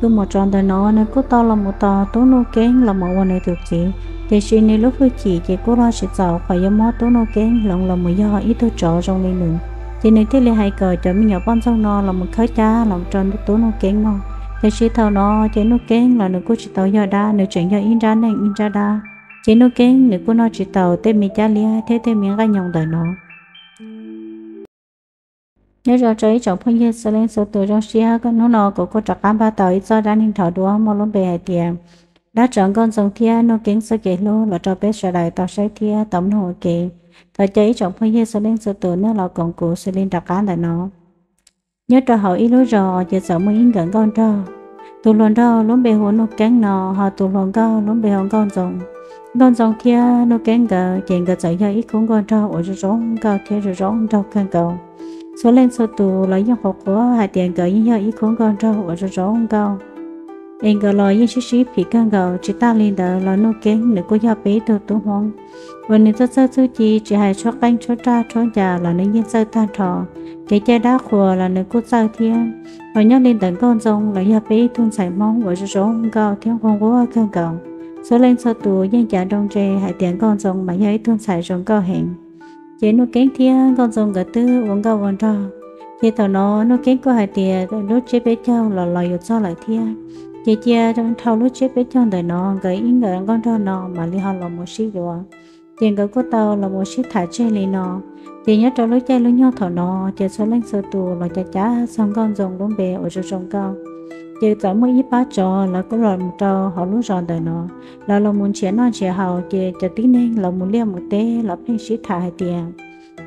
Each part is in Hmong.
Tus muam tsov ntawm no nws kuj tau los mus tos Tub Nuj Keeb los mus ua nws tus txiv, tiam sis nws lub hwj chim ces kuj loj tsis txaus qhov yuav muab Tub Nuj Keeb hloov los mus yog ib tug tsov zoo li nws. Ces nws thiaj li hais kom cov me nyuam poj ntxoog no los mus khawb cab los rau Tub Nuj Keeb noj. Tiam sis thaum no ces Nuj Keeb los nws kuj tsis tau yog dab, nws tseem yog ib nrab neeg ib nrab dab. Ces Nuj Keeb nws kuj noj tsis tau tej me cab liab thiab tej me nqaij nyoos ntawm no. Nyob zoo rau ib tsoom phooj ywg txhua leej txhua tus, zoo siab hnub no kuv kuj rov qab npaj tau ib txoj dab neeg nrov duab muaj lub npe hais tias Dab tsov Nkauj Ntxoo thiab Nuj Keeb txoj kev hlub los rau peb sawv daws tau saib thiab tau mloog ua ke. Thov caw ib tsoom phooj ywg txhua leej txhua tus nej los koom kuv xws li nram qab ntawm no. Nyob rau hauv ib lub zos ces txawm muaj ib nkawm nkauj nraug. Tus hluas nraug lub npe hu Nuj Keeb no, ho tus hluas nkauj lub npe hu Nkauj Ntxoo. Nkauj Ntxoo thiab Nuj Keeb nkawd ces nkawd txawm yog ib khub nkauj nraug uas zoo zoo nkauj thiab zoo zoo nraug kawg nkaus. Txhua leej txhua tus los yeej qhuas qhuas hais tias nkawd yeej yog ib khub nkauj nraug uas zoo zoo nkauj, es nkawd los yeej sib sib phim kawg nkaus. Tsis tas li ntawd los Nuj Keeb nws kuj yog peb ib tug tub Hmoob uas nws txawj txawj txuj ci, tsis hais tshuab qeej tshuab raj tshuab ncas los nws yeej txawj tag nrho. Kev cai dab qhuas los nws kuj txawj thiab. Los nyob li ntawm Nkauj Ntxoo los yog peb ib tug ntxhais Hmoob uas zoo zoo nkauj thiab nquag nquag kawg nkaus. Txhua leej txhua tus yeej cav nroo ntse hais tias Nkauj Ntxoo mas yog ib tug ntxhais zoo nkauj heev. Ces Nuj Keeb thiab Nkauj Ntxoo nkawd twb ua nkauj ua nraug. Ces thaum no Nuj Keeb kuj hais tias lub tsiab peb caug los los yuav txog lawm thiab. Ces cia dhau lub tsiab peb caug ntawm no nkawd ib nkawm nkauj nraug no mam li ho los mus sib yuav. Ces nkawd kuj tau los mus sib tham tseg li no. Ces nyob rau lub caij lub nyoog thaum no ces txhua leej txhua tus los cav cav txog Nkauj Ntxoo lub npe uas zoo zoo nkauj. Ces txawm muaj ib pab tsov lawv kuj los mus rau hauv lub zos ntawm no, lawv los mus nrhiav noj nrhiav haus, ces cov tib neeg los mus liaj mus teb los pheej sib tham hais tias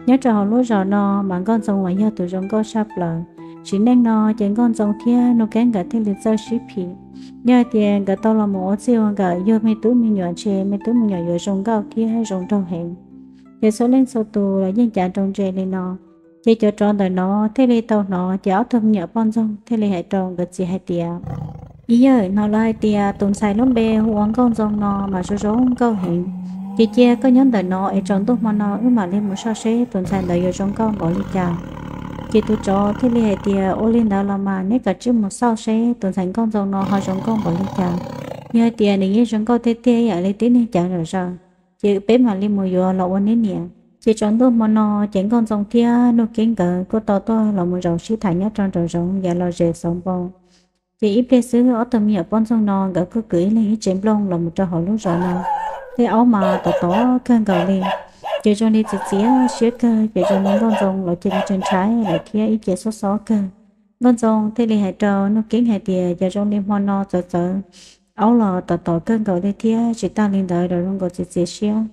nyob rau hauv lub zos no mas Nkauj Ntxoo mas yog tus zoo nkauj tshaj plaws. Sim neej no ces Nkauj Ntxoo thiab Nuj Keeb nkawd thiaj li txawj sib phim. Yog hais tias nkawd tau los mus ua txij ua nkawm yug me tub me nyuam ntshe me tub me nyuam yuav zoo nkauj thiab zoo nraug heev. Ces txhua leej txhua tus los yeej cav nroo ntse li no. Ces cov tsov ntawm no thiaj li tau hnov, ces ob tug me nyuam poj ntxoog thiaj li hais rau nkawd txiv hais tias, Yawg, hnov lawv hais tias tus ntxhais lub npe hu ua Nkauj Ntxoo no mas zoo zoo nkauj heev. Ces cia koj nyob ntawm no es tsaus ntuj hmo no wb mam li mus soj seb tus ntxhais ntawd yuav zoo nkauj npaum li cas. Ces tus tsov thiaj li hais tias, Ua li ntawd los mas neb kav tsij mus xauj seb tus ntxhais Nkauj Ntxoo no ho zoo nkauj npaum li cas. Yog hais tias nws yeej zoo nkauj tiag tiag ib yam li tib neeg cav zom zaws, ces peb mam li mus yuav los ua neb niam. Ces tsaus ntuj hmo no ces Nkauj Ntxoo thiab Nuj Keeb nkawd kuj tau tuaj los mus zaum sib tham nyob rau nraum zoov yav lom zem xauv npo. Ces ib pliag xwb ob tug me nyuam poj ntxoog no nkawd kuj kwv ib leeg ib tsev nplooj los mus rau hauv lub zos no. Tej aub mas tom tom kawg nkaus li, ces zoo li txias txias siab kawg, ces zoo li Nkauj Ntxoo los cia li ntshai ntshai lawm thiab ib ce xob xob kawg. Nkauj Ntxoo thiaj li hais rau Nuj Keeb hais tias, Yog zoo li hmo no txawv txawv, aub los tom tom kawg nkaus li thiab, tsis tas li ntawd los zoo nkaus txias txias siab,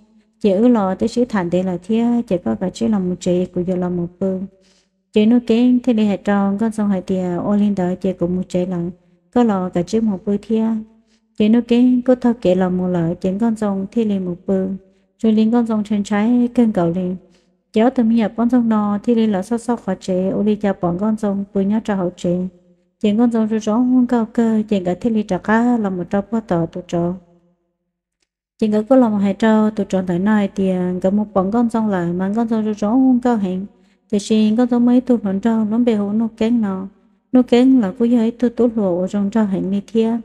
ces wb los twb sib tham ntev lawm thiab, ces koj kav tsij los mus tsev, kuv yuav los mus pw. Ces Nuj Keeb thiaj li hais rau Nkauj Ntxoo hais tias, Ua li ntawd ces kuv mus tsev lawm, koj los kav tsij mus pw thiab. Ces Nuj Keeb kuj taug kev los mus lawm, ces Nkauj Ntxoo thiaj li mus pw. Zoo li Nkauj Ntxoo ntshai ntshai kawg nkaus li. Ces ob tug me nyuam poj ntxoog no thiaj li los xauj xauj qhov tsev ua li cas pom Nkauj Ntxoo pw nyob rau hauv tsev. Ces Nkauj Ntxoo zoo zoo nkauj kawg, ces nkawd thiaj li rov qab los mus rau puag tom tus tsov. Ces nkawd kuj los mus hais rau tus tsov ntawm no hais tias nkawd mus pom Nkauj Ntxoo lawm mas Nkauj Ntxoo zoo zoo nkauj heev, tiam sis Nkauj Ntxoo muaj ib tug hluas nraug lub npe hu Nuj Keeb no. Nuj Keeb los kuj yog ib tug tub hluas uas zoo nraug heev li thiab.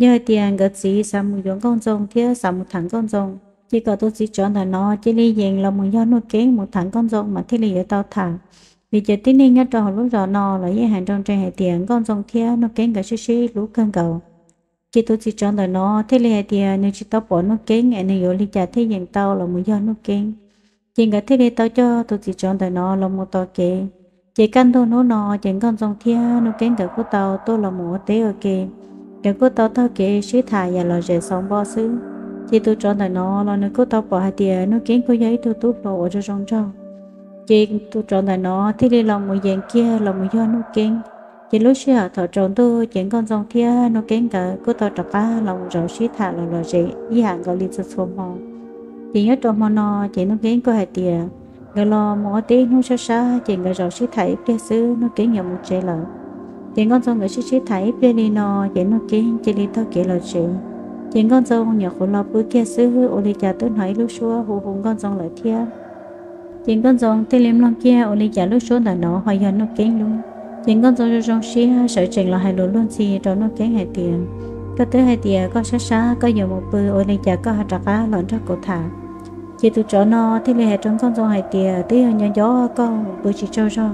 Yog hais tias nkawd txiv xav mus yuav Nkauj Ntxoo thiab xav mus tham Nkauj Ntxoo, ces kom tus txiv tsov ntawm no cia li yees los mus yog Nuj Keeb mus tham Nkauj Ntxoo mas thiaj li yuav tau tham. Vim cov tib neeg nyob rau hauv lub zos no los yeej hais nroo nrees hais tias Nkauj Ntxoo thiab Nuj Keeb nkawd sib sib hlub kawg nkaus. Ces tus txiv tsov ntawm no thiaj li hais tias nws tsis tau pom Nuj Keeb es nws yuav li cas thiaj yeem tau los mus yog Nuj Keeb. Ces nkawd thiaj li tau coj tus txiv tsov ntawm no los mus tos kev. Ces kaj ntug hnub no ces Nkauj Ntxoo thiab Nuj Keeb nkawd kuj tau tuaj los mus ua teb ua ke. Nkawd kuj tau taug kev sib tham yam lom zem xauv npo xwb. Ces tus tsov ntawm no los nws kuj tau pom hais tias Nuj Keeb kuj yog ib tug tub hluas uas zoo zoo nraug. Ces tus tsov ntawm no thiaj li los mus yees kiag los mus yog Nuj Keeb. Ces lub sij hawm thaum tsaus ntuj ces Nkauj Ntxoo thiab Nuj Keeb nkawd kuj tau rov qab los mus zaum sib tham los lom zem ib yam nkaus li txhua txhua hmo. Ces nyob rau hmo no ces Nuj Keeb kuj hais tias nkawd los mus ua teb ib hnub sab sab ces nkawd zaum sib tham ib pliag xwb Nuj Keeb yuav mus tsev lawm. Ces Nkauj Ntxoo nkawd sib sib tham ib pliag li no ces Nuj Keeb cia li taug kev los tsev. Ces Nkauj Ntxoo nyuam qhuav los pw kiag xwb ua li cas twb hnov ib lub suab hu hu Nkauj Ntxoo lawm thiab. Ces Nkauj Ntxoo thiaj li mloog kiag ua li cas lub suab ntawm no ho yog Nuj Keeb lub. Ces Nkauj Ntxoo zoo zoo siab sawv tsees los hais lus luag ntxhi rau Nuj Keeb hais tias, koj twb hais tias koj sab sab koj yuav mus pw, ua li cas koj ho rov qab los nrog kuv tham? Ces tus tsov no thiaj li hais rau Nkauj Ntxoo hais tias, twb yog nco nco koj mus pw tsis tsaug zog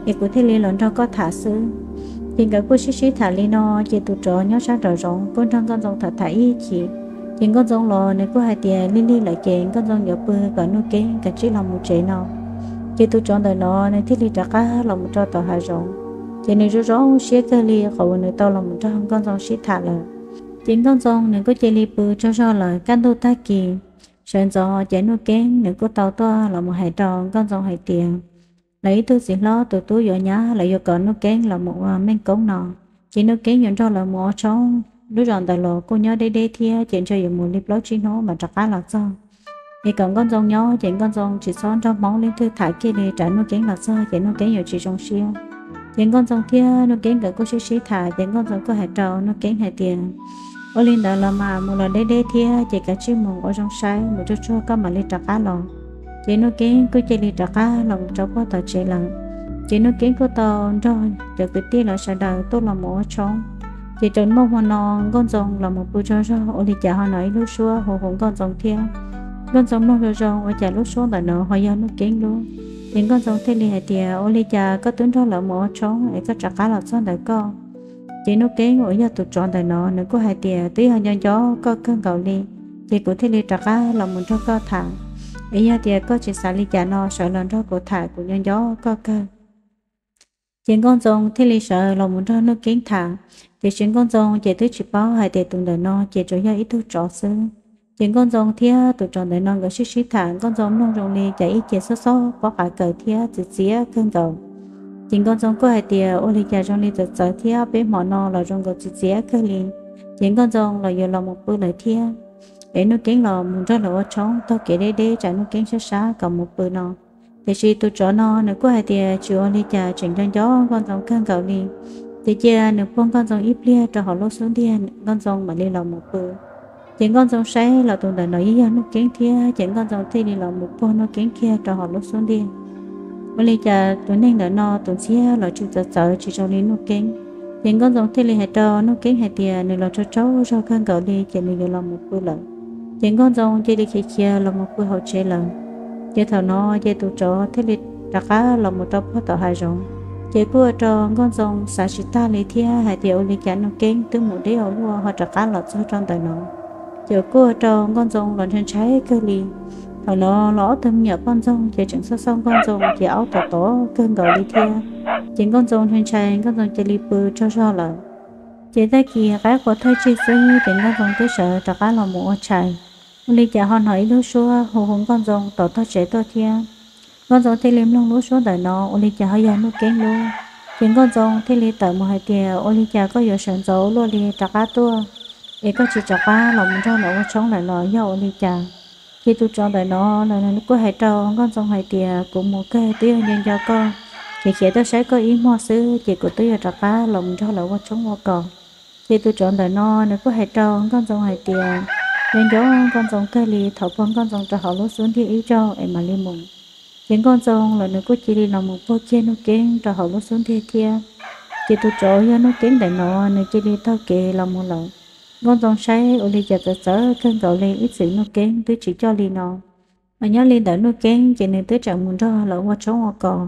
es kuv thiaj li los nrog koj tham xwb. Ces nkawd kuj sib sib tham li no, ces tus tsov nyob sab nraum zoov kuj nrog Nkauj Ntxoo tham tham ib chim. Ces Nkauj Ntxoo los nws kuj hais tias lig lig lawm ces Nkauj Ntxoo yuav pw kom Nuj Keeb kav tsij los mus tsev no. Ces tus tsov ntawm no nws thiaj li rov qab los mus rau tom hav zoov. Ces nws zoo zoo siab kawg li qhov uas nws tau los mus nrog Nkauj Ntxoo sib tham lawm. Ces Nkauj Ntxoo nws kuj cia li pw tsaug zog lawm. Kaj ntug tag kis sawv ntxov ces Nuj Keeb nws kuj tau tuaj los mus hais rau Nkauj Ntxoo hais tias, lawv ib tug txiv hlob tus tub yuav nyab, lawv yuav kom Nuj Keeb los mus ua meej koob no. Ces Nuj Keeb yuav nrog lawv mus ua tshoob. Lub zos ntawd los kuj nyob deb deb thiab, ces ntshe yuav mus li plaub tsib hnub mas rov qab los txog. Es kom Nkauj Ntxoo nyob, ces Nkauj Ntxoo tsis txhob nrog Hmoob leej twg tham kiag li, tsam Nuj Keeb los txog ces Nuj Keeb yuav tsis zoo siab. Ces Nkauj Ntxoo thiab Nuj Keeb nkawd kuj sib sib tham, ces Nkauj Ntxoo kuj hais rau Nuj Keeb hais tias, ua li ntawd los mas mus los deb deb thiab, ces kav tsij mus ua zoo saib, mus tsuag tsuag koj mam li rov qab los. Ces Nuj Keeb kuj cia li rov qab los mus rau puag tom tsev lawm. Ces Nuj Keeb kuj tau nrog cov kwv tij los sawv daws tuaj los mus ua tshoob. Ces txog muaj hmo no, Nkauj Ntxoo los mus pw tsaug zog, ua li cas ho hnov ib lub suab hu hu Nkauj Ntxoo thiab. Nkauj Ntxoo mloog zoo zoo, ua cas lub suab ntawm no ho yog Nuj Keeb lub. Ces Nkauj Ntxoo thiaj li hais tias, ua li cas koj twb nrog lawv mus ua tshoob es koj rov qab los txog ntawm koj? Ces Nuj Keeb uas yog tus tsov ntawm no nws kuj hais tias, twb yog nco nco koj kawg nkaus li, ces kuv thiaj li rov qab los mus nrog koj tham. Es yog tias koj tsis xav li cas no, sawv los nrog kuv tham, kuv nco nco koj kawg. Ces Nkauj Ntxoo thiaj li sawv los mus nrog Nuj Keeb tham. Tiam sis Nkauj Ntxoo ces twb tsis paub hais tias tus ntawm no ces tsuas yog ib tug tsov xwb. Ces Nkauj Ntxoo thiab tus tsov ntawm no nkawd sib sib tham, Nkauj Ntxoo mloog zoo li cas ib ce xob xob pob qav kaws thiab txiv txiav kawg nkaus. Ces Nkauj Ntxoo kuj hais tias, ua li cas zoo li txawv txawv thiab, peb hmo no los zoo nkaus txiv txiav kawg li. Ces Nkauj Ntxoo los yuav los mus pw lawm thiab. Es Nuj Keeb los mus nrog lawv ua tshoob taug kev deb deb, tsam Nuj Keeb sab sab kom mus pw no. Tiam sis tus tsov no nws kuj hais tias, tsis ua li cas, tseem nco nco Nkauj Ntxoo kawg nkaus li. Ces cia nws puag Nkauj Ntxoo ib pliag rau hauv lub xub ntiag, Nkauj Ntxoo mam li los mus pw. Ces Nkauj Ntxoo saib los tus ntawm no yeej yog Nuj Keeb thiab, ces Nkauj Ntxoo thiaj li los mus puag Nuj Keeb kiag rau hauv lub xub ntiag. Ua li cas tus neeg ntawm no tus ntxhiab los tsis txawv txawv tsis zoo li Nuj Keeb. Ces Nkauj Ntxoo thiaj li hais rau Nuj Keeb hais tias, nws los tsaug tsaug zog kawg nkaus li, ces nws yuav los mus pw lawm. Ces Nkauj Ntxoo cia li khiav khiav los mus pw hauv tsev lawm. Ces thaum no ces tus tsov thiaj li rov qab los mus rau puag tom hav zoov. Ces kuj ua rau Nkauj Ntxoo xav tsis tag li thiab hais tias, ua li cas Nuj Keeb twb mus deb ua luaj ho rov qab los txog rau ntawm no? Ces kuj ua rau Nkauj Ntxoo los ntshai ntshai kawg li. Thaum no los ob tug me nyuam poj ntxoog ces tseem xauj xauj Nkauj Ntxoo ces aub tom tom kawg nkaus li thiab. Ces Nkauj Ntxoo ntshai ntshai, Nkauj Ntxoo cia li pw tsaug zog lawm. Ces tag kis qaib qua thawj tsig xwb ces Nkauj Ntxoo twb sawv rov qab los mus ua tshais. Ua li cas ho hnov ib lub suab hu hu Nkauj Ntxoo tom tog tsev tuaj thiab. Nkauj Ntxoo thiaj li mloog lub suab ntawm no, ua li cas ho yog Nuj Keeb lub. Ces Nkauj Ntxoo thiaj li tawm mus hais tias, ua li cas koj yuav sawv ntxov ua luaj li rov qab tuaj, es koj tsis rov qab los mus nrog lawv ua tshoob lawm los yog ua li cas? Ces tus tsov ntawm no los nws kuj hais rau Nkauj Ntxoo hais tias, kuv mus kawg twb yog nco nco koj, ces khiav tuaj saib koj ib muag xwb ces kuv twb yuav rov qab los mus nrog lawv ua tshoob ua kos. Ces tus tsov ntawm no nws kuj hais rau Nkauj Ntxoo hais tias, nco nco Nkauj Ntxoo kawg li, thov puag Nkauj Ntxoo rau hauv lub xub ntiag ib zaug es mam li mus. Ces Nkauj Ntxoo los nws kuj cia li los mus puag kiag Nuj Keeb rau hauv lub xub ntiag thiab. Ces tus tsov yog Nuj Keeb ntawm no nws cia li taug kev los mus lawm. Nkauj Ntxoo saib ua li cas txawv txawv kawg nkaus li, ib txwm Nuj Keeb twb tsis coj li no. Mas nyob li ntawd Nuj Keeb ces nws twb tseem mus nrog lawv ua tshoob ua kos,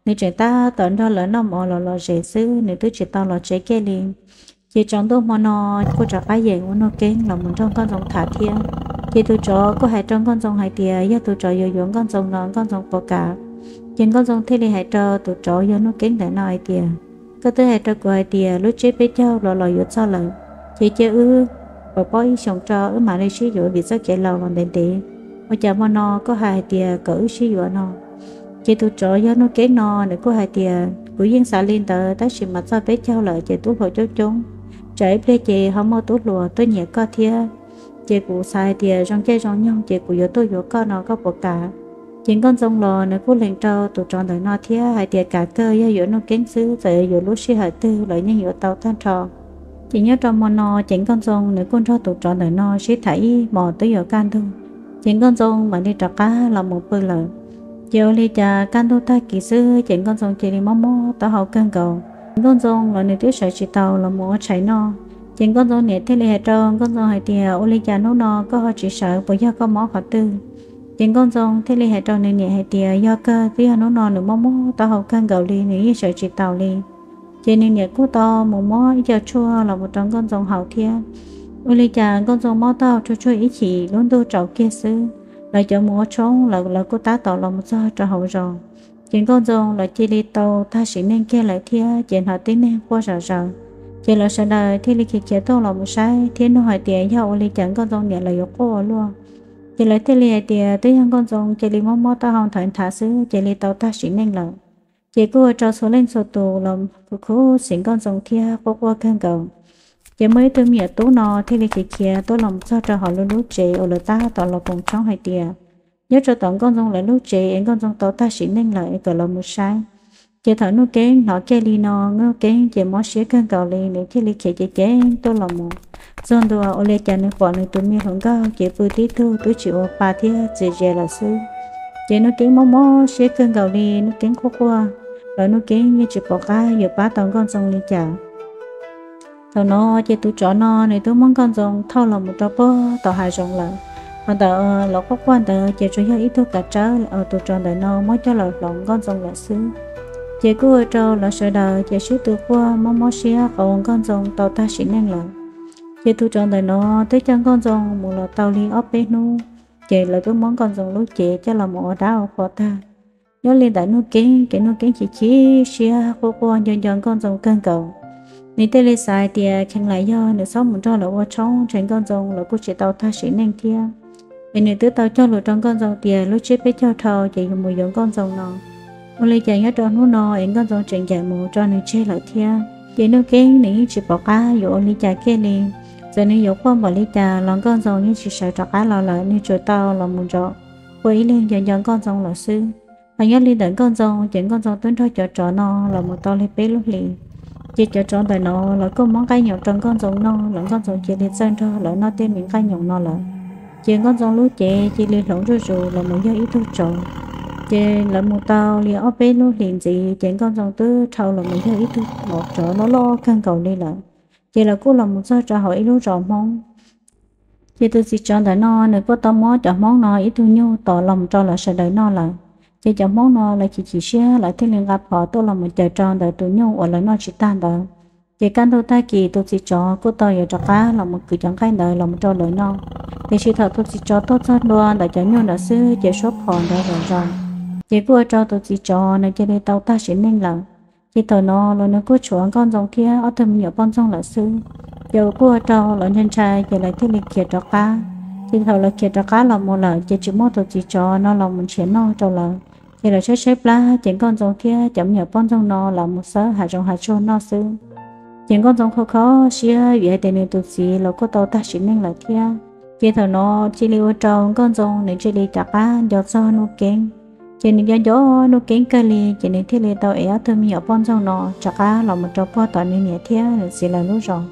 nws tseem tab tom nrog lawv noj mov los lom zem xwb, nws twb tsis tau los tsev kiag li. Ces tsaus ntuj hmo no kuj rov qab yeem ua Nuj Keeb los mus nrog Nkauj Ntxoo tham thiab. Ces tus tsov kuj hais rau Nkauj Ntxoo hais tias yog tus tsov yuav yuav Nkauj Ntxoo no Nkauj Ntxoo puas kam. Ces Nkauj Ntxoo thiaj li hais rau tus tsov yog Nuj Keeb ntawm no hais tias, koj twb hais rau kuv hais tias lub tsib peb caug los los yuav txog lawm, ces cia wb pov pob ib xyoos tso wb mam li sib yuav vim txoj kev laus los ntev ntev. Ua cas hmo no koj hais hais tias kom wb sib yuav no? Ces tus tsov yog Nuj Keeb no nws kuj hais tias, kuv yeej xav li ntawd tab sis mas txog peb caug lawm ces tub hluas coob coob, tsam ib pliag ces ho muaj tub hluas tuaj nyiam koj thiab. Ces kuv xav hais tias zoo caij zoo nyoog ces kuv yuav tuaj yuav koj no koj puas kam? Ces Nkauj Ntxoo los nws kuj lees rau tus tsov ntawm no thiab hais tias kam kawg, yog yuav Nuj Keeb xwb txawm yuav yuav lub sij hawm twg los yeej yuav tau tag nrho. Ces nyob rau hmo no ces Nkauj Ntxoo nws kuj nrog tus tsov ntawm no sib tham ib hmos twb yuav kaj ntug, ces Nkauj Ntxoo mam li rov qab los mus pw lawm. Ces ua li cas kaj ntug tag kis xwb ces Nkauj Ntxoo cia li mob mob taub hau kawg nkaus. Nkauj Ntxoo los nws twb sawv tsis taus los mus ua tshais noj. Ces Nkauj Ntxoo niam thiaj li hais rau Nkauj Ntxoo hais tias, ua li cas hnub no koj ho tsis sawv, puas yog koj mob qhov twg? Ces Nkauj Ntxoo thiaj li hais rau nws niam hais tias, yog kawg, twb yog hnub no nws mob mob taub hau kawg nkaus li, nws yeej sawv tsis taus li. Ces nws niam kuj tau mus muab ib co tshuaj los mus rau Nkauj Ntxoo haus thiab. Ua li cas Nkauj Ntxoo mob taub hau tsuag tsuag ib chim, lub ntuj tsaus kiag xwb, lawv cov mus ua tshoob lawm, lawv kuj tab tom los mus txog rau hauv zos. Ces Nkauj Ntxoo lawv cia li tau tag sim neej kiag lawm thiab, ces hnov tib neeg quaj zom zaws. Ces lawv sawv daws thiaj li khiav khiav tuaj los mus saib thiab nug hais tias yog ua li cas Nkauj Ntxoo niam lawv yuav quaj ua luaj. Ces lawv thiaj li hais tias twb yog Nkauj Ntxoo cia li mob mob taub hau nthawv nthav xwb, cia li tau tag sim neej lawm. Ces kuj ua rau txhua leej txhua tus los khuv khuv xim Nkauj Ntxoo thiab quaj quaj kawg nkaus. Ces muaj ib tug me nyuam tub no thiaj li khiav khiav tuaj los mus txog rau hauv lub lub tsev uas lawv tab tom los koom tshoob hais tias, nyob rau tom Nkauj Ntxoo lawv lub tsev es Nkauj Ntxoo tau tag sim neej lawm es kom los mus saib. Ces thaum Nuj Keeb hnov kiag li no, Nuj Keeb ces mob siab kawg nkaus li, nws thiaj li khiav ceev ceev tuaj los mus txog ntua, ua li cas nws pom nws tus me hluas nkauj ces pw tib tug twb tsis ua pa thiab txias zias lawm xwb. Ces Nuj Keeb mob mob siab kawg nkaus li, Nuj Keeb quaj quaj, los Nuj Keeb yeej tsis pom qab yuav pab tau Nkauj Ntxoo li cas. Thaum no ces tus tsov no nws twb muab Nkauj Ntxoo thauj los mus rau puag tom hav zoov lawm. Qhov ntawd los quaj quaj ntawd ces tsuas yog ib tug kav tsawb uas tus tsov ntawm no muab coj los hloov Nkauj Ntxoo lawm xwb. Ces kuj ua rau lawv sawv daws ces sib tw quaj mob mob siab qhov uas Nkauj Ntxoo tau tag sim neej lawm. Ces tus tsov ntawm no twb coj Nkauj Ntxoo mus los tau li ob peb hnub, ces lawv twb muab Nkauj Ntxoo lub cev coj los mus ua dab ua qhua tag. Nyob li ntawm Nuj Keeb ces Nuj Keeb chim chim siab quaj quaj nco nco Nkauj Ntxoo kawg nkaus. Nws thiaj li xav hais tias kheev lam yog nws txhob mus nrog lawv ua tshoob ntshe Nkauj Ntxoo los kuj tsis tau tag sim neej thiab. Es nws twb tau cog lus rau Nkauj Ntxoo tias lub tsiab peb caug dhau ces yuav mus yuav Nkauj Ntxoo no. Ua li cas nyob rau hnub no es Nkauj Ntxoo tseem ncaim mus tso nws tseg lawm thiab. Ces Nuj Keeb nws yeej tsis pom qab yuav ua li cas kiag li. Txawm nws yuav quaj npaum li cas los Nkauj Ntxoo yeej tsis sawv rov qab los lawm, nws tsuas tau los mus nrov quaj ib leeg nco nco Nkauj Ntxoo lawm xwb. Ho nyob li ntawm Nkauj Ntxoo ces Nkauj Ntxoo twb nrog cov tsov no los mus tau li peb lub hlis. Ces cov tsov ntawm no los kuj muab nqaij nyoos rau Nkauj Ntxoo noj los Nkauj Ntxoo cia li txawj nrog lawv noj tej me nqaij nyoos no lawm. Ces Nkauj Ntxoo lub cev cia li hloov zuj zus los mus yog ib tug tsov. Ces lawv mus tau li ob peb lub hlis ntxiv ces Nkauj Ntxoo twb dhau los mus yog ib tug mos tsov loj loj kawg nkaus li lawm. Ces lawv kuj los mus txog rau hauv ib lub zos Hmoob. Ces tus txiv tsov ntawm no nws kuj tau muab cov Hmoob no ib tug nyuj tos los mus rau lawv sawv daws noj lawm. Ces cov Hmoob no lawv chim chim siab lawv thiaj li nqa phom tuaj los mus caws rau ntawm tus nyuj uas lawv noj tsis tag ntawd. Ces kaj ntug tag kis tus txiv tsov kuj tau yuav rov qab los mus kwv cov nqaij ntawd los mus rau lawv noj. Tiam sis thaum tus txiv tsov tuaj txog ntua ntawm cov nyuj ntawd xwb ces suab phom ntawd los zos. Ces kuj ua rau tus txiv tsov nws cia li tau tag sim neej lawm. Ces thaum no los nws kuj tshuav Nkauj Ntxoo thiab ob tug me nyuam poj ntxoog lawm xwb. Ces kuj ua rau lawv ntshai ntshai ces lawv thiaj li khiav rov qab. Ces thaum lawv khiav rov qab los mus lawm ces tsis muaj tus txiv tsov no los mus nrhiav noj rau lawv. Ces lawv saib saib plab ces Nkauj Ntxoo thiab cov me nyuam poj ntxoog no los mus xawb hav zoov hav tsuag noj xwb. Ces Nkauj Ntxoo kho kho siab vim hais tias nws tus txiv los kuj tau tag sim neej lawm thiab. Ces thaum no cia li ua rau Nkauj Ntxoo nws cia li rov qab nco txog Nuj Keeb. Ces nws nco nco Nuj Keeb kawg li ces nws thiaj li tau ev ob tug me nyuam poj ntxoog no rov qab los mus rau puag tom nws niam thiab nws txiv lawv lub zos.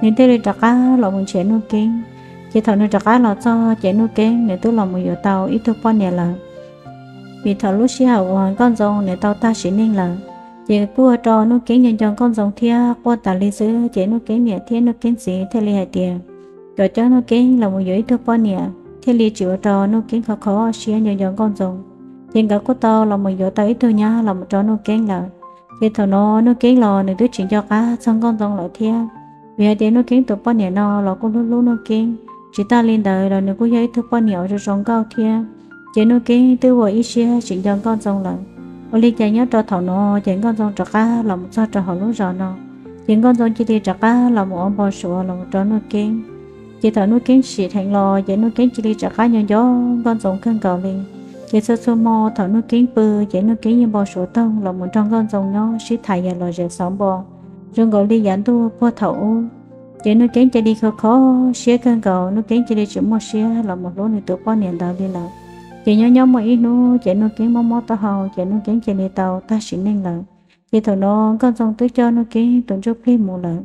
Nws thiaj li rov qab los mus nrhiav Nuj Keeb. Ces thaum nws rov qab los txog ces Nuj Keeb nws twb los mus yuav tau ib tug poj niam lawm. Vim thaum lub sij hawm uas Nkauj Ntxoo nws tau tag sim neej lawm, ces kuj ua rau Nuj Keeb nco nco Nkauj Ntxoo thiab quaj tas li xwb. Ces Nuj Keeb niam thiab Nuj Keeb txiv thiaj li hais tias kom coj Nuj Keeb los mus yuav ib tug poj niam thiaj li tsis ua rau Nuj Keeb kho kho siab nco nco Nkauj Ntxoo. Ces nkawd kuj tau los mus yuav tau ib tug nyab los mus rau Nuj Keeb lawm. Ces thaum no Nuj Keeb los nws twb tsis nco qab txog Nkauj Ntxoo lawm thiab, vim hais tias Nuj Keeb tus poj niam no los kuj hlub hlub Nuj Keeb. Tsis tas li ntawd los nws kuj yog ib tug poj niam uas zoo zoo nkauj thiab. Ces Nuj Keeb twb ua ib siab tsis nco Nkauj Ntxoo lawm. Ua li cas nyob rau thaum no ces Nkauj Ntxoo rov qab los mus txog rau hauv lub zos no, ces Nkauj Ntxoo cia li rov qab los mus ua npau suav los mus rau Nuj Keeb. Ces thaum Nuj Keeb sim dheev los ces Nuj Keeb cia li rov qab nco nco Nkauj Ntxoo kawg nkaus li. Ces txhua txhua hmo thaum Nuj Keeb pw ces Nuj Keeb yeej npau suav toog los mus nrog Nkauj Ntxoo nyob sib tham yam lom zem xauv npo zoo nkaus li yav ntuj puag thaum ub. Ces Nuj Keeb cia li kho kho siab kawg nkaus, Nuj Keeb cia li tsis muaj siab los mus hlub nws tus poj niam ntawd li lawm. Ces nyob nyob muaj ib hnub ces Nuj Keeb mob mob taub hau ces Nuj Keeb cia li tau tag sim neej lawm. Ces thaum no Nkauj Ntxoo twb coj Nuj Keeb tus ntsuj plig mus lawm.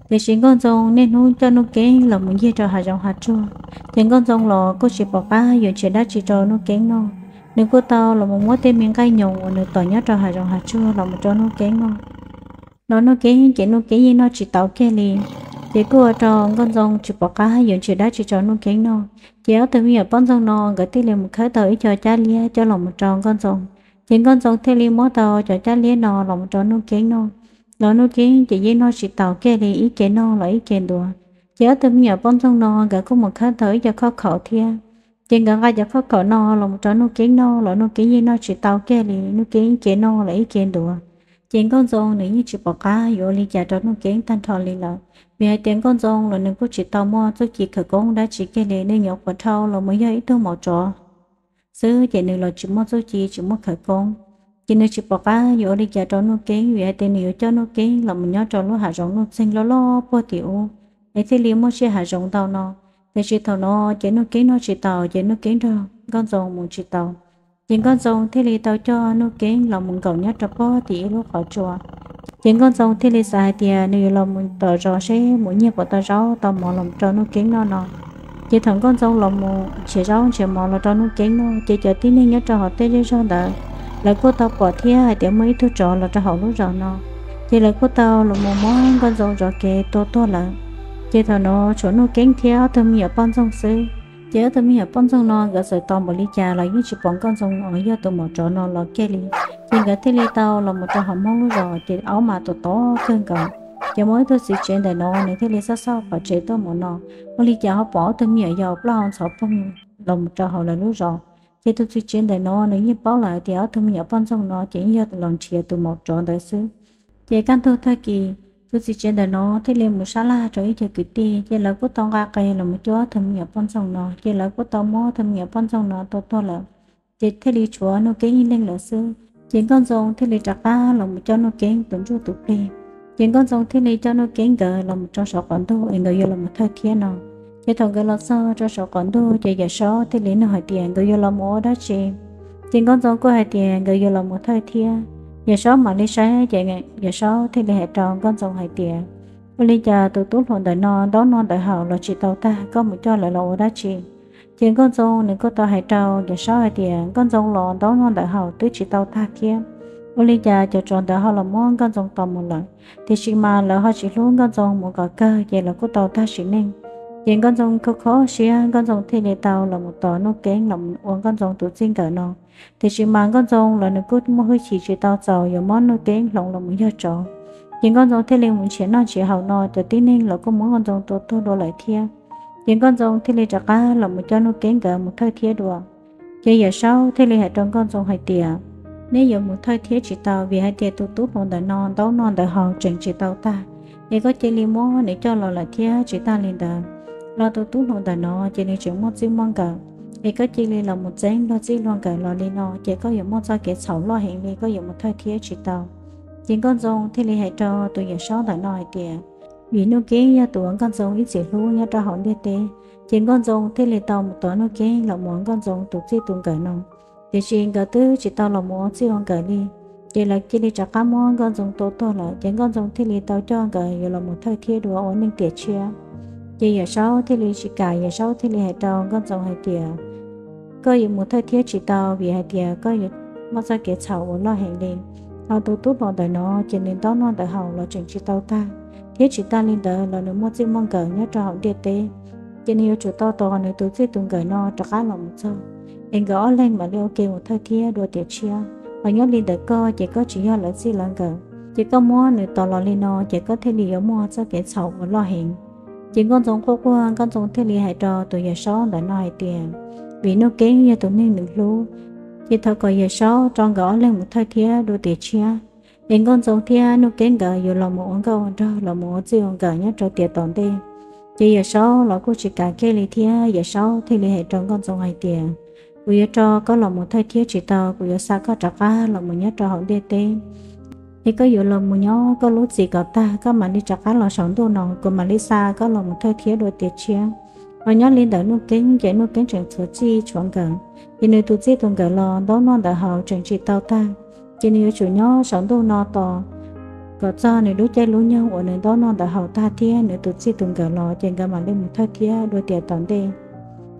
Tiam sis Nkauj Ntxoo niaj hnub coj Nuj Keeb los mus ncig rau hav zoov hav tsuag, ces Nkauj Ntxoo los kuj tsis pom qab yuav nrhiav dab tsi rau Nuj Keeb noj. Nws kuj tau los mus muab tej me nqaij nyoos uas nws tom nyob rau hav zoov hav tsuag los mus rau Nuj Keeb noj. los Nuj Keeb ces Nuj Keeb yeej noj tsis tau kiag li. Ces kuj ua rau Nkauj Ntxoo tsis pom qab yuav nrhiav dab tsi rau Nuj Keeb noj. Ces ob tug me nyuam poj ntxoog no nkawd thiaj li mus khawb tau ib co cab liab coj los mus rau Nkauj Ntxoo. Ces Nkauj Ntxoo thiaj li muab tau cov cab liab no los mus rau Nuj Keeb noj. Los Nuj Keeb ces yeej noj tsis taus kiag li, ib ke noj los ib ke ntuav. Ces ob tug me nyuam poj ntxoog no nkawd kuj mus khawb tau ib co khob khaum thiab. Ces nkawd nqa cov khob khaum no los mus rau Nuj Keeb noj los Nuj Keeb yeej noj tsis tau kiag li, Nuj Keeb ib ke noj los ib ke ntuav. Ces Nkauj Ntxoo nws yeej tsis pom qab yuav ua li cas rau Nuj Keeb tag nrho li lawm, vim hais tias Nkauj Ntxoo los nws kuj tsis tau muaj txuj ci khawv koob dab tsi kiag li, nws nyuam qhuav dhau los mus yog ib tug maum tsov xwb ces nws los tsis muaj txuj ci tsis muaj khawv koob. Ces nws tsis pom qab yuav ua li cas rau Nuj Keeb, vim hais tias nws yuav coj Nuj Keeb los mus nyob rau lub hav zoov Nuj Txeeg loj loj puag tim ub, es thiaj li muaj siab hav zoov ntau no. Tiam sis thaum no ces Nuj Keeb noj tsis taus, ces Nuj Keeb nrog Nkauj Ntxoo mus tsis tau. Ces Nkauj Ntxoo thiaj li tau coj Nuj Keeb los mus nkaum nyob rau puag tim ib lub qhov tsua. Ces Nkauj Ntxoo thiaj li xav hais tias nws yuav los mus tom zos seb mus nyiag puas tau zaub tau mov los rau Nuj Keeb noj no. Ces thaum Nkauj Ntxoo los mus nrhiav zaub nrhiav mov los rau Nuj Keeb noj, ces cov tib neeg nyob rau hauv tej zej zog ntawd, lawv kuj tau pom thiab hais tias muaj ib tug tsov los rau hauv lub zos no. Ces lawv kuj tau los mus muab Nkauj Ntxoo zov kev tua tuag lawm. Ces thaum no tshuav Nuj Keeb thiab ob tug me nyuam poj ntxoog xwb. Ces ob tug me nyuam poj ntxoog no nkawd txawm tos npaum li cas los yeej tsis pom Nkauj Ntxoo uas yog tus maum tsov no los kiag li. Ces nkawd thiaj li tau los mus rau hauv Hmoob lub zos, ces aub mas tus tob kawg nkaus. Ces muaj ib tug txiv tsev ntawm no nws thiaj li xauj xauj qhov tsev tuaj mus no, ua li cas ho pom ob tug me nyuam yaus plaub hau ntxhov poog los mus rau hauv lawv lub zos. Ces tus txiv tsev ntawm no nws yeej paub lawm hais tias ob tug me nyuam poj ntxoog no ces yeej yog los nrhiav tus maum tsov ntawd xwb. Ces kaj ntug tag kis, tus txiv tsev ntawm no thiaj li mus sab laj rau ib co kwv tij, ces lawv kuj tau nqa qe los mus cuab tus me nyuam poj ntxoog no, ces lawv kuj tau muab tus me nyuam poj ntxoog no tua tuag lawm. Ces thiaj li tshuav Nuj Keeb ib leeg lawm xwb. Ces Nkauj Ntxoo thiaj li rov qab los mus coj Nuj Keeb tus ntsuj tus plig. Ces Nkauj Ntxoo thiaj li coj Nuj Keeb nkawd los mus rau saum qaum ntuj es nkawd yuav los mus thawj thiab no. Ces thaum nkawd los txog rau saum qaum ntuj, ces Yawm Saub thiaj li nug hais tias nkawd yuav los mus ua dab tsi. Ces Nkauj Ntxoo kuj hais tias nkawd yuav los mus thawj thiab. Yawm Saub mam li saib, ces Yawm Saub thiaj li hais rau Nkauj Ntxoo hais tias, ua li cas tus tub hluas ntawm no ntaub noj ntawv haus los tsis tau tag, koj mus coj lawv los ua dab tsi? Ces Nkauj Ntxoo nws kuj tau hais rau Yawm Saub hais tias Nkauj Ntxoo los ntaub noj ntawv haus twb tsis tau tag thiab, ua li cas cov tsov ntawd ho los muab Nkauj Ntxoo tos mus lawm. Tiam sis mas lawv ho tsis hlub Nkauj Ntxoo mus kom kawg, ces lawv kuj tau tag sim neej. Ces Nkauj Ntxoo kho kho siab, Nkauj Ntxoo thiaj li tau los mus tos Nuj Keeb los ua Nkauj Ntxoo tus txij nkawm no. Tiam sis mas Nkauj Ntxoo los nws kuj muaj hwj chim tsis tau txaus yuav muab Nuj Keeb hloov los mus yog tsov. Ces Nkauj Ntxoo thiaj li mus nrhiav noj nrhiav haus no, cov tib neeg los kuj muab Nkauj Ntxoo tua tuag dua lawm thiab. Ces Nkauj Ntxoo thiaj li rov qab los mus coj Nuj Keeb nkawd mus thawj thiab dua. Ces Yawm Saub thiaj li hais rau Nkauj Ntxoo hais tias, neb yuav mus thawj thiab tsis tau, vim hais tias tus tub hluas ntawm no ntaub noj ntawv haus tseem tsis tau tag, es koj cia li muab nws coj los lawm thiab. Tsis tag li ntawd los tus tub hluas ntawm no ces nws tseem muaj txij muaj nkawm, es koj cia li los mus txeeb luag txij luag nkawm los li no, ces koj yuav muaj txoj kev txhaum loj heev li, koj yuav mus thawj thiab tsis tau. Ces Nkauj Ntxoo thiaj li hais rau tus Yawm Saub ntawm no hais tias, vim Nuj Keeb yog tus uas Nkauj Ntxoo ib txwm hlub nyob rau hauv ntiaj teb, ces Nkauj Ntxoo thiaj li tau mus tos Nuj Keeb los mus ua Nkauj Ntxoo tus txij tus nkawm no. Tiam sis nkawd twb tsis tau los mus ua txij ua nkawm li, ces lawv cia li rov qab muab Nkauj Ntxoo tua tuag lawm. Ces Nkauj Ntxoo thiaj li tau coj nkawd yuav los mus thawj thiab dua ua neej tiam tshiab. Ces Yawm Saub thiaj li tsis kam, Yawm Saub thiaj li hais rau Nkauj Ntxoo hais tias, koj yuav mus thawj thiab tsis tau, vim hais tias koj yuav muaj txoj kev txhaum uas loj heev li. Ho tus tub hluas ntawm no ces nws ntaub noj ntawv haus los tseem tsis tau tag, thiab tsis tag li ntawd los nws muaj txij muaj nkawm nyob rau hauv ntiaj teb. Ces nws yuav tsum tau tos nws tus txij tus nkawm no rov qab los mus txog, es nkawd ob leeg mam li ua ke mus thawj thiab dua tiam tshiab. Ho nyob li ntawm koj ces koj tsis yog lawv txij lawv nkawm, ces koj muab nws tos los li no ces koj thiaj li yuav muaj txoj kev txhaum uas loj heev. Ces Nkauj Ntxoo quaj quaj, Nkauj Ntxoo thiaj li hais rau tus Yawm Saub ntawm no hais tias, vim Nuj Keeb yog tus neeg nws hlub, ces thov kom Yawm Saub tso nkawd ob leeg mus thawj thiab dua tiam tshiab, es Nkauj Ntxoo thiab Nuj Keeb nkawd yuav los mus ua nkauj ua nraug los mus ua txij ua nkawm nyob rau tiam tom ntej. Ces Yawm Saub los kuj tsis kam kiag li thiab, Yawm Saub thiaj li hais rau Nkauj Ntxoo hais tias, kuv yuav tso koj los mus thawj thiab tsis tau, kuv yuav xa koj rov qab los mus nyob rau hauv ntiaj teb, es koj yuav los mus nyob koj lub txim kom tag, koj mam li rov qab los saum ntuj no, kuv mam li xa koj los mus thawj thiab dua tiam tshiab. Ho nyob li ntawm Nuj Keeb ces Nuj Keeb tseem tshuav txij tshuav nkawm, ces nws tus txij tus nkawm los ntaub noj ntawv haus tseem tsis tau tag, ces nws yuav tsum nyob saum ntuj no tos kom txog nws lub caij lub nyoog uas nws ntaub noj ntawv haus tag thiab nws tus txij tus nkawm los ces nkawd mam li mus thawj thiab dua tiam tom ntej.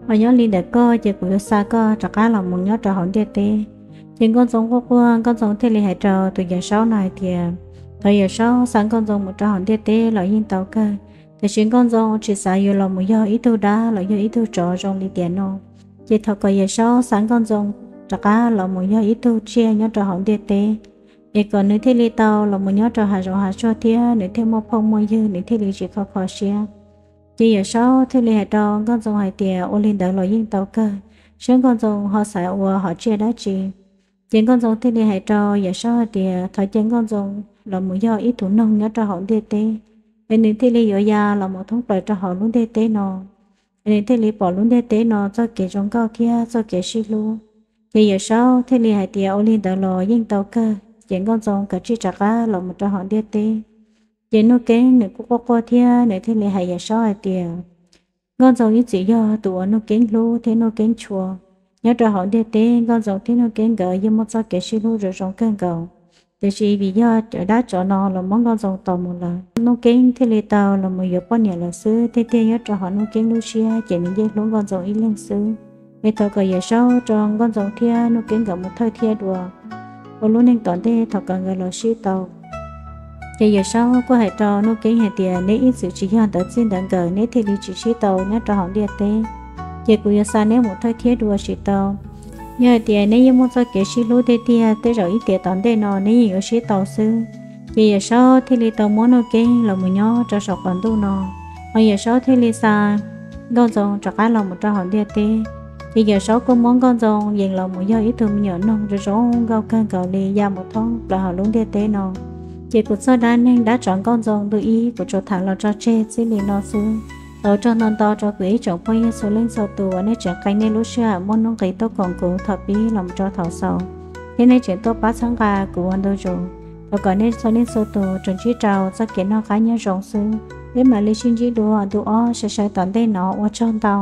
Ho nyob li ntawm koj ces kuv yuav xa koj rov qab los mus nyob rau hauv ntiaj teb. Ces Nkauj Ntxoo quaj quaj, Nkauj Ntxoo thiaj li hais rau tus Yawm Saub no hais tias, Thaum Yawm Saub xa Nkauj Ntxoo mus rau hauv ntiaj teb los yeej tau kawg, tiam sis Nkauj Ntxoo tsis xav yuav los mus yog ib tug dab los yog ib tug tsov zoo li tiam no. Ces thaum kom Yawm Saub xa Nkauj Ntxoo rov qab los mus yog ib tug tsiaj nyob rau hauv ntiaj teb, es kom nws thiaj li tau los mus nyob rau hav zoov hav tsuag thiab nws thiaj muaj phooj muaj ywg, nws thiaj li tsis kho kho siab. Ces Yawm Saub thiaj li hais rau Nkauj Ntxoo hais tias, ua li ntawd los yeej tau kawg, saib Nkauj Ntxoo ho xav ua hom tsiaj dab tsi. Ces Nkauj Ntxoo thiaj li hais rau Yawm Saub hais tias, thov cia Nkauj Ntxoo los mus yog ib tug noog nyob rau hauv ntiaj teb, es nws thiaj li yuav ya los mus thoob plaws rau hauv lub ntiaj teb no, es nws thiaj li pom lub ntiaj teb no txoj kev zoo nkauj thiab txoj kev sib hlub. Ces Yawm Saub thiaj li hais tias, ua li ntawd los yeej tau kawg. Ces Nkauj Ntxoo kav tsij rov qab los mus rau hauv ntiaj teb. Ces Nuj Keeb nws kuj quaj quaj thiab nws thiaj li hais Yawm Saub hais tias, Nkauj Ntxoo ib txwm yog tus uas Nuj Keeb hlub thiab Nuj Keeb tshua. Nyob rau hauv ntiaj teb, Nkauj Ntxoo thiab Nuj Keeb nkawd yeej muaj txoj kev sib hlub zoo zoo kawg nkaus. Tiam sis vim yog cov dab tsov no los muab Nkauj Ntxoo tos mus lawm, Nuj Keeb thiaj li tau los mus yuav poj niam lawm xwb. Tiag tiag nyob rau hauv Nuj Keeb lub siab ces nws yeej hlub Nkauj Ntxoo ib leeg xwb. Es thov kom Yawm Saub rau Nkauj Ntxoo thiab Nuj Keeb nkawd mus thawj thiab dua, ua lub neej tom ntej thov kom nkawd los sib tau. Ces Yawm Saub kuj hais rau Nuj Keeb hais tias, neb ib txwm tsis yog ntawd txij ntawd nkawm, neb thiaj li tsis sib tau nyob rau hauv ntiaj teb. Ces kuv yuav xa neb mus thawj thiab dua tsis tau. Yog hais tias neb yeej muaj txoj kev sib hlub tiag tiag, tej zaum ib tiam tom ntej no neb yeej yuav sib tau xwb. Ces Yawm Saub thiaj li tau muab Nuj Keeb los mus nyob rau saum qaum ntuj no, ho Yawm Saub thiaj li xa Nkauj Ntxoo rov qab los mus rau hauv ntiaj teb. Ces Yawm Saub kuj muab Nkauj Ntxoo yees los mus yog ib tug me nyuam noog zoo zoo nkauj kawg nkaus li ya mus thoob plaws hauv lub ntiaj teb no. Ces kuv txoj dab neeg dab tsov Nkauj Ntxoo ntu ib kuv tsuas tham los tso tseg txij li no xwb. Thov ua tsaug ntau ntau rau kuv ib tsoom phooj ywg txhua leej txhua tus uas nej tseem qee nej lub sij hawm muaj nuj nqis tuaj koom kuv thaum pib los mus rau thaum xaus, thiab nej tseem tuaj pab txhawb nqa kuv ua ntu zus. Thov kom nej txhua leej txhua tus tsuas ntsib rau txoj kev noj qab nyob zoo xwb, peb mam li sib ntsib dua ntu ob sawv sawv tom ntej no, ua tsaug ntau.